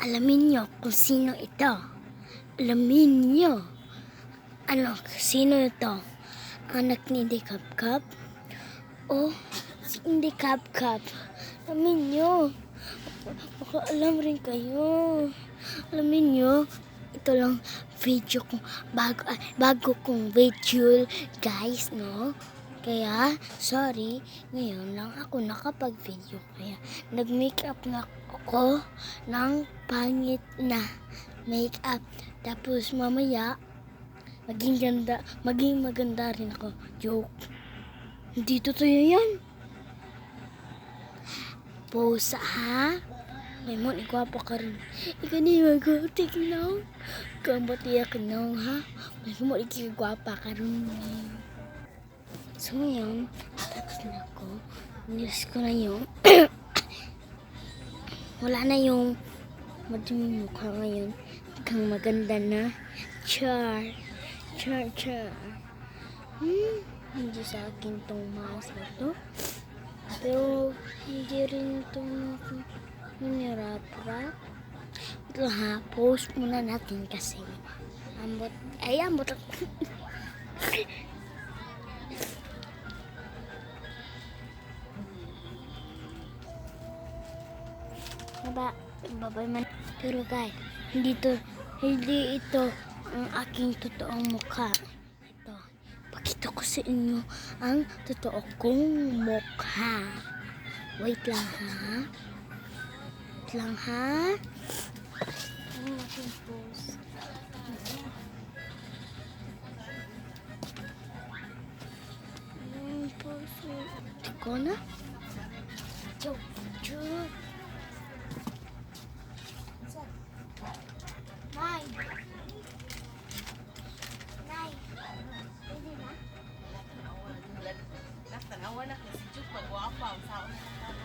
Alamin nyo kung sino ito. Alamin nyo. Ano, sino ito? Anak ni Inday Kabkab? O si Inday Kabkab? Alamin nyo. Baka alam rin kayo. Alamin nyo, ito lang video kong bago, ah, bago kong video, guys, no? Kaya, sorry, ngayon lang ako nakapag-video. Kaya, nag-makeup na ako ng pangit na makeup. Tapos, mamaya, maging ganda, maging maganda rin ako. Joke. Hindi totoo yan. Posa, ha? May mo, igwapo ka rin. Ikaw ni mag-take now. Kambatiya ka now, ha? May mo, ikigwapa ka rin. So, ngayon, tapos na ako. Nilis ko na yung wala na yung maduming mukha ngayon. Mukhang maganda na. Char. Char, char. Hindi sa akin tong mask na to. Pero, hindi rin itong minirap-rap. Ito ha, post muna natin kasi ambot, ay ambot ako. Baba, babay man. Pero guys, hindi ito ang aking totoong mukha. Ito, pakita ko sa inyo ang totoo kong mukha. Wait lang ha. Wait lang ha. Ang aking post. Ang post. Ko na. Joke, joke. Nay. Nay. Pwede na? Tanawa na si Juke magwapa ang saon na lang.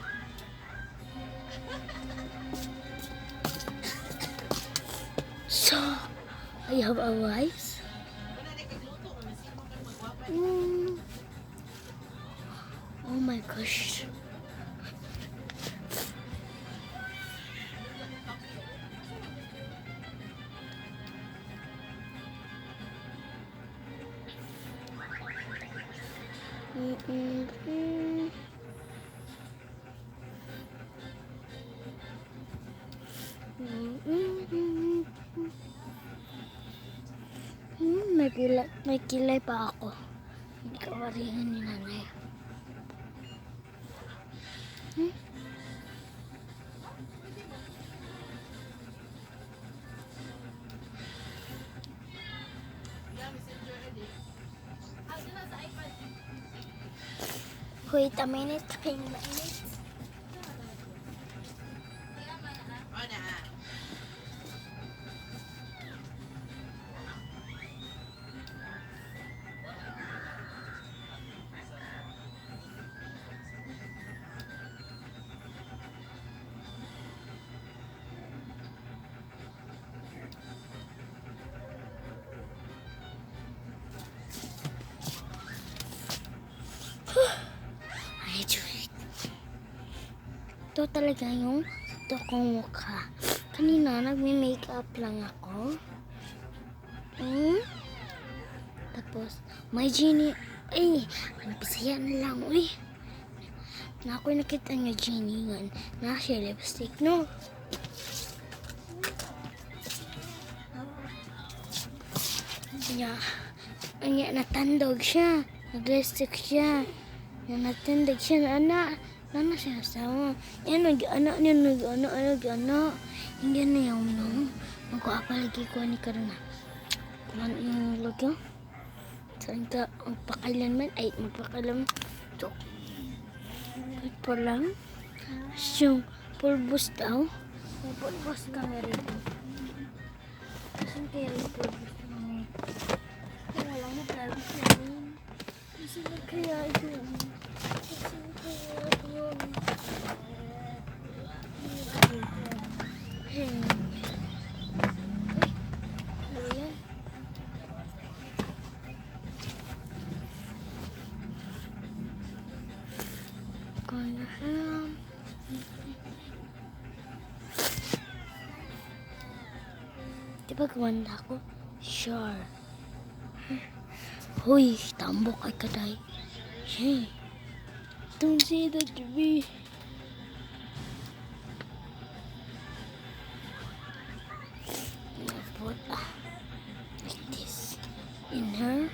So, I have a rice. Wala na kagluto kung sino kang magwapa. Oh my gosh. May kilay pa ako. Hindi ka waringan ni nanay. Wait a minute. Wait a minute. O na. Ay, Diyos. Ito talaga yung totoo kong mukha. Kanina, nagme-makeup lang ako. Tapos, may genie. Ay, ang Bisaya na lang, uy. Na ako nakita nga genie nga na siya lipstick, no? Nya, nya natandog siya. Nag-lipstick siya. Nya natandog siya na anak. Nana siya asawa. Yan, nag-anak niya, nag-anak, nag-anak. Hindi na yung no. Magwapa lagi ko ni Karuna. Kung ano yung lagi. Saan ka magpakailanman? Ay, magpakailanman. Joke. Kahit pa lang. Yung pulbos daw. May pulbos kami rito. Saan kaya yung pulbos namin? Wala na pulbos namin. Saan kaya yun? Saan kaya yun? Ay, ano yan? Gonna have. Di ba gumanda ako? Sure. Huy, tambok ay kaday. Hey, don't say that to me. I put like this in her.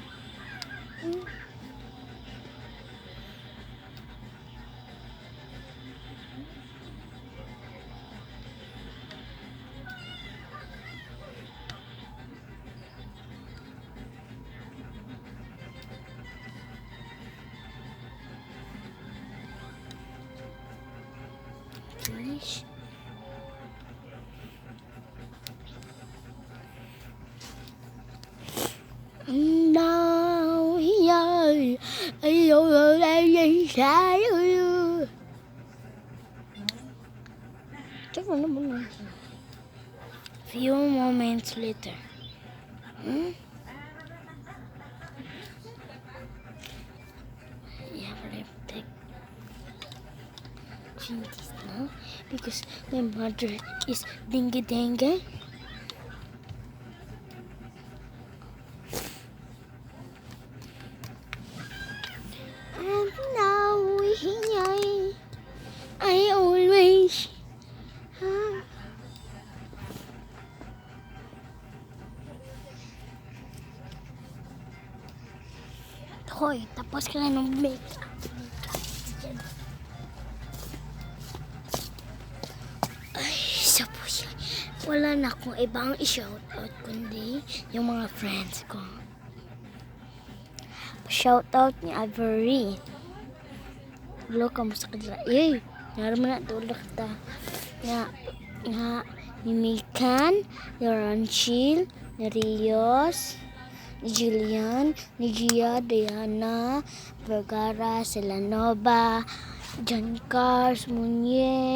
Finish. Now here, I Few moments later. Yeah, but I take this now because my mother is dingy dengue. And now I always have. Hoy, tapos ka na ng makeup. Ay, sa puso. Wala na akong ibang i-shoutout kundi yung mga friends ko. Shoutout ni Avery. Hello, kamusta ka dila? Eh, naroon na tulak ta. Nga, nga, ni Mikan, ni Ranchil, ni Rios, ni Julian, ni Gia, Diana, Vergara, Selanova, John Cars, Munye.